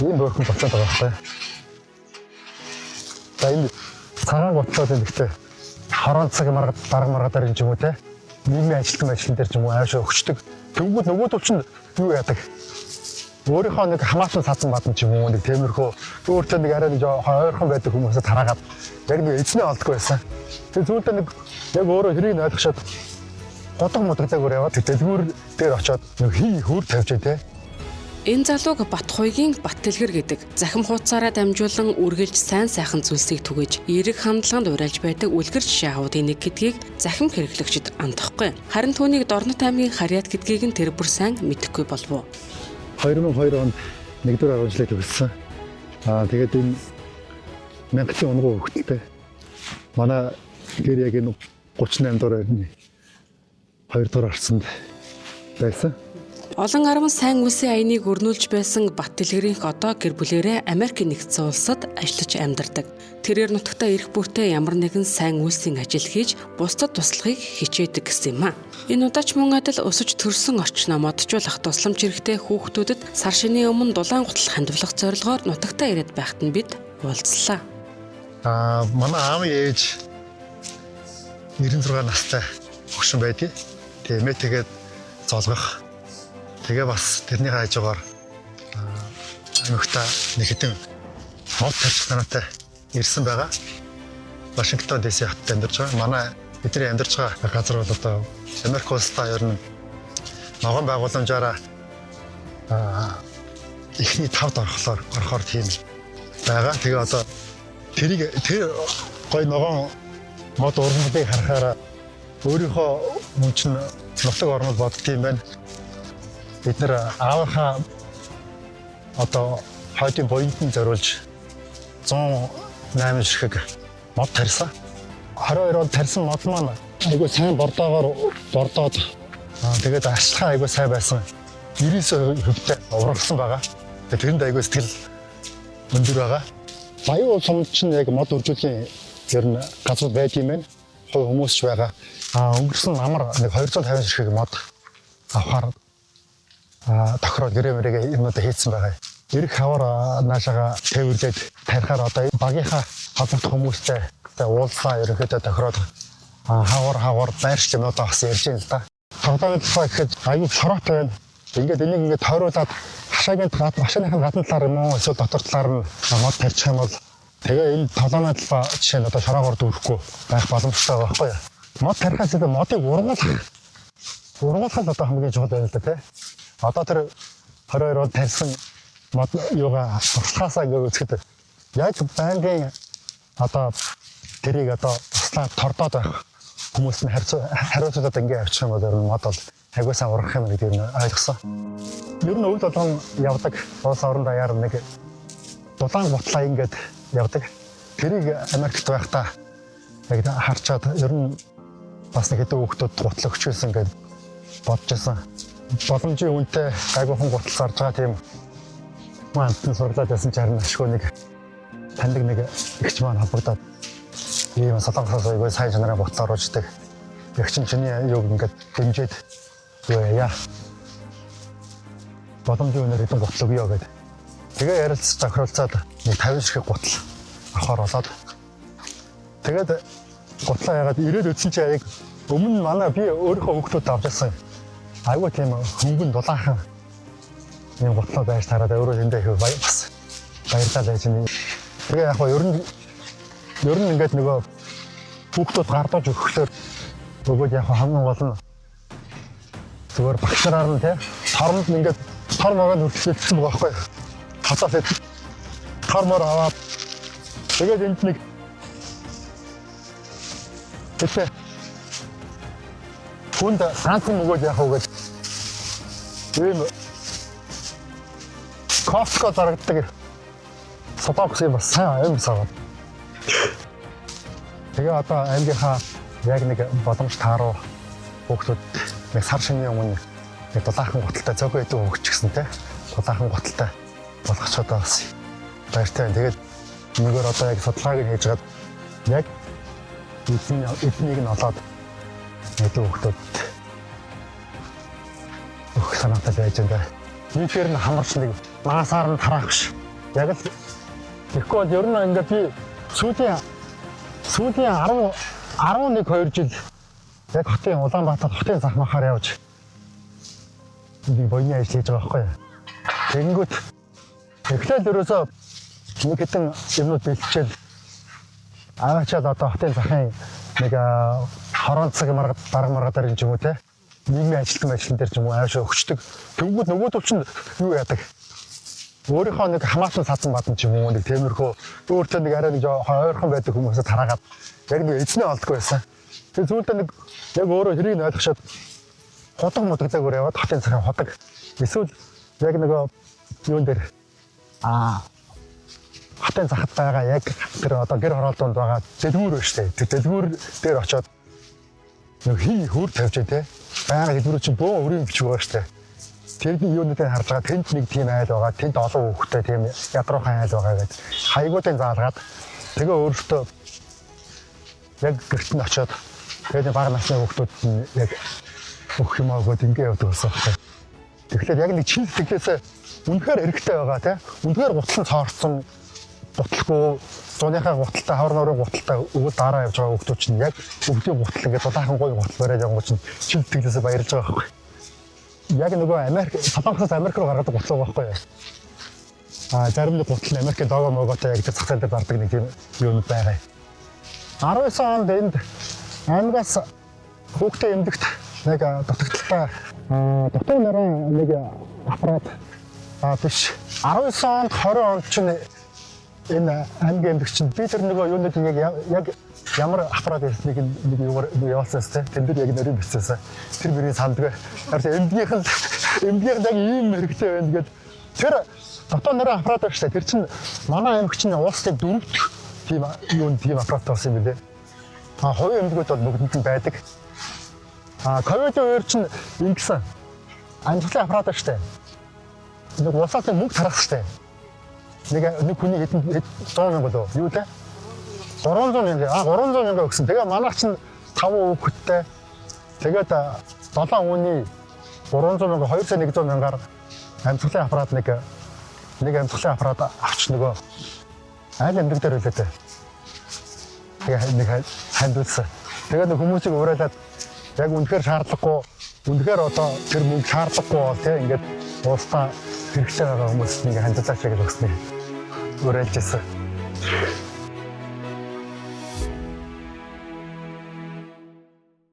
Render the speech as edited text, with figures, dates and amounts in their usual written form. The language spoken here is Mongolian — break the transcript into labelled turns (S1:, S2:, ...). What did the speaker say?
S1: Ийм бөөрхөн болчиход байгаа байхгүй. За, энэ цагаан гутлууд энэ гэхдээ хорон цаг маргад дарга маргадаар юм ч юм уу те. Нийгмийн ажилтан ажиллан дээр ч юм уу аашаа өгчдөг. Тэнгүүд нөгөө чинь юу яадаг? Өөрийнхөө нэг хамаатан садан бадан ч юм уу, нэг тиймэрхүү өөртөө нэг арай нэг жоохон ойрхон байдаг хүмүүсээ тараагаад яг нэг эзнээ олдгүй байсан. Тэгээ сүүлдээ нэг яг өөрөө хэрийг нь ойлгочоод годог модагдаг яваад дэлгүүр дээр очиод нэг хий хөр тавьжээ те.
S2: Энэ залууг Батхуйгийн Баттэлгэр гэдэг. Захим хуудасаараа дамжуулан үргэлж сайн сайхан зүйлсийг түгэж, эерэг хандлаганд уриалж байдаг үлгэр жишээ аавуудын нэг гэдгийг захим хэрэглэгчид андахгүй. Харин түүнийг Дорнот аймгийн Харьяат гэдгийг нь тэр бүр сайн мэдэхгүй болов уу?
S1: 2002 онд 1-р агуу жилээ төгссөн. Тэгээд энэ мянгатын унгуу хөвгөлтэй. Манай гэр яг энэ 38 дугаар байрны 2 дугаар арцанд байсан.
S2: Олон арван сайн үйлсийн аяныг өрнүүлж байсан Баттэлгэрийнх одоо гэр бүлээрээ Америк нэгдсэн улсад ажиллаж амьдардаг. Тэрээр нутагтаа ирэх бүртээ ямар нэгэн сайн үйлсийн ажил хийж бусдад туслахыг хичээдэг гэсэн юм а. Энэ удаач мөн адил өсөж төрсөн орчноо модчуулах, тусламж хэрэгтэй хүүхдүүдэд сар шинийн өмнө дулаан гутал хандивлах зорилгоор нутагтаа ирээд байхад нь бид уулзлаа.
S1: Манай аавын ээж 96 настай өгшин байдгийг. Тэгээ тэгээд золгох. Тэгээ бас тэрнийхээ хажуугаар аймагта нэг хэдэн мод тарчих санаатай ирсэн байгаа. Вашингтон DC хотод амьдарч байгаа. Манай бидний амьдарч байгаа газар бол одоо Америк улстай ер нь ногоон байгууламжаараа эхний тавд орохоор тийм байгаа. Тэгээ одоо тэрийг тэр гой ногоон мод ургамлыг харахаараа өөрийнхөө мөн чинь нутаг ормол боддог юм байна. Бид нэр аавынхаа одоо хойдын буянт нь зориулж 108 ширхэг мод тарьсан. 22 онд тарьсан мод маань айгүй сайн бордоогоор бордоод, тэгээд арчилгаа айгүй сайн байсан. 99% тай ургасан байгаа. Тэгээд тэрэнд айгүй сэтгэл өндөр байгаа. Баян сумд чинь яг мод үржүүлэхийн ер нь газрууд байдаг юм байна. Хувь хүмүүс ч байгаа. Өнгөрсөн намар нэг 250 ширхэг мод авахар тохироод гэрээ мэрэгээ юмнуудаа хийцэн байгаа. Ирэх хавар наашаага тээвэрлээд тарихаар одоо багийнхаа холбогдох хүмүүстэй уулзлаа, ерөнхийдөө тохироод хавар хавар байрш юмнуудаа бас ярьж байна л да. Тоглоомын тухай гэхэд аюу шороотой байна. Ингээд энийг ингээд тойруулаад хашаагийн хашааных нь гадна талаар юм уу эсвэл дотор талаар нь мод тарчих юм бол тэгээ энэ тоглоомын талбай жишээ нь одоо шороогоор дүүрэхгүй байх боломжтой байгаа байхгүй юу? Мод тарихаас илүү модыг ургуулах. Ургуулах нь одоо хамгийн чухал байна л да, тий. Одоо тэр 22 он тарьсан мод юугаа туршлагаасаа ингээд үзэхэд яг байнгын одоо тэрийг одоо туслаад тордоод байх хүмүүс нь хариуцуулаад ингээд явчих юм бол ер нь мод бол айгүй сайн ургах юм гэдгийг нь ойлгосон. Ер нь өвөл болгон явдаг улс орон даяар нэг дулаан гутлаа ингээд явдаг. Тэрийг Америкт байхдаа яг харчаад ер нь бас нэг хэдэн хүүхдүүд гутал өгчөөсөн гэж бодож байсан. Боломжийн үнэтэй гайгүйхан гутал зарж байгаа тийм хүн амтан сургалаад байсан ч харин ашгүй нэг таньдаг нэг эгч маань холбогдоод ийм Солонгосоос айгүй сайн чанарын гутал оруулждаг. Эгч нь чиний юуг ингээд дэмжиж юу яа. Боломжийн үнээр хэдэн гутал өгье гэдэг. Тэгээ ярилцж тохиролцоод нэг 50 ширхэг гутал авахар болоод тэгээд гутлаа ягаад ирээд үзсэн чи яг өмнө манай би өөрийнхөө хүүхдүүд авч ирсэн. Айгүй тийм хөнгөн дулаахан юм гутлаа байж тараад өөрөө тэндээ их бас баярлалаа байж байна. Тэгээ яг хоо ер нь ингээд нөгөө хүүхдүүд гардаж өгөхлөөр өгөөд яг хамгийн гол нь зүгээр багшраар нь тий тормод нь ингээд тор мороо хүртэл байгаа байхгүй. Хацаас тор мор аваад тэгээд энд нэг тэгтээ хүнд ганцхан өгөөд яах вэ гэж ийм Costco зарагддаг Солонгосын бас сайн амьс аваад. Тэгээ одоо аймгийнхаа яг нэг боломж тааруу хүүхдүүд нэг сар шинийн өмнө нэг дулаахан гуталтай зөөхөн хэдэн хөнгөч гэсэн те дулаахан гуталтай болгочоод бас баяртай байна. Тэгээд нэгөр одоо яг судалгааг нь хийж хагаад яг эднийг нь олоод хэдэн хүүхдүүд өгөх санаатай байж байна. Нийтээр нь хамарч нэг маасаар нь тараах биш. Яг л тэгэхгүй бол ер нь ингээд би сүүлийн 10 11 2 жил яг хотын Улаанбаатар хотын зах махаар явж нэг буйны ажил хийж байгаа байхгүй юу. Тэгэнгүүт эхлээл ерөөсөө нэг хэдэн юмнууд бэлтжээл аваачаал одоо хотын захын нэг хорон цаг маргад дарга маргадаар юм ч юм уу те нийгмийн ажилтан ажилтан дээр ч юм уу аашаа өгчдөг. Тэнгүүд нөгөөдөл чинь юу яадаг? Өөрийнхөө нэг хамаатан садан бадан ч юм уу нэг тиймэрхүү өөртөө нэг арай нэг жоохон ойрхон байдаг хүмүүсээ тараагаад яг нэг эзнээ олдгүй байсан. Тэгээ сүүлдээ нэг яг өөрөө хэрийг нь ойлгошоод худаг мудагдаг өөр яваад хотын захын худаг. Эсвэл яг нөгөө юун дээр хотын захад байгаа яг тэр одоо гэр хороолтонд байгаа дэлгүүр байна шүү дээ. Тэр дэлгүүр дээр очиод нэг хий хөр тавьж те. Байнга дэлгүүр чинь бөөн өрийн бичиг байгаа шүү дээ. Тэрний юунуудыг харж байгаа тэнд нэг тийм айл байгаа, тэнд олон хүүхэдтэй тийм ядруухан айл байгаа гэд хаягуудын заалгаад тэгээ өөртөө яг гэрт нь очиод тэгээд бага насны хүүхдүүд нь яг өгөх юм аагууд ингэ явдаг болсон байхгүй. Тэгэхээр яг нэг чин сэтгэлээсээ үнэхээр хэрэгтэй байгаа те. Үнэхээр гутал нь цоорцсон гутлахгүй зуныхаа гуталтай хавар нуурын гуталтай өвөл дараа явж байгаа хүүхдүүд чинь яг өвлийн гутал ингээд дулаахан гоё гутал бариад явган чинь чин сэтгэлээсээ баярлж байгаа байхгүй. Яг нөгөө Америк Солонгосоос Америк руу гаргадаг гутал байгаа байхгүй юу? А зарим нэг гутал нь Америкийн лого моготой яг тэр зах зээл дээр зардаг нэг тийм юм байгаа. 19 онд энд аймагаас хүүхдээ эмдэгт нэг дутагдaltaй дутуу нарын нэг аппарат биш 19 онд 20 онд чинь энэ аймгийн эмдэгч чинь би тэр нөгөө юунууд яг ямар аппарат ярьсныг нэг юугаар явуулсан тест тэн дээр яг нэрийг бичсэн. Тэр бэрийн санддаг. Тэр эмдгийнх нь яг ийм хэрэгтэй байна гэд тэр дутуу нарын аппарат байна шүү дээ. Тэр чинь манай аймаг чинь улсын дөрөвдөх тийм юунд тийм аппарат болсон юм билээ. А хувийн эмнэлгүүд бол бүгдэнд нь байдаг. А ковидын үеэр чинь ингэсэн. Амжилтын аппарат байна шүү дээ. Нэг улсаас нэг мөнгө тарах шүү дээ. Нэг хүний хэдэн 100 мянга болов юу лээ? 300 мянга. А 300 мянга өгсөн. Тэгээ манайх чинь 5 хүүхэдтэй. Тэгээд 7 хүний 300 мянга 2 сая 100 мянгаар амжилтын аппарат нэг амжилтын аппарат авч нөгөө аль эмнэлэг дээр үлээ дээ. Тэгээ нэг хандуулсан. Тэгээ нэг хүмүүсийг уриалаад яг үнэхээр шаардлагагүй, үнэхээр одоо тэр мөнгө шаардлагагүй бол тий ингээд улсдаа хэрэгтэй байгаа хүмүүст нэг хандуулаач гэж өгснээ. Уриалж ирсэн.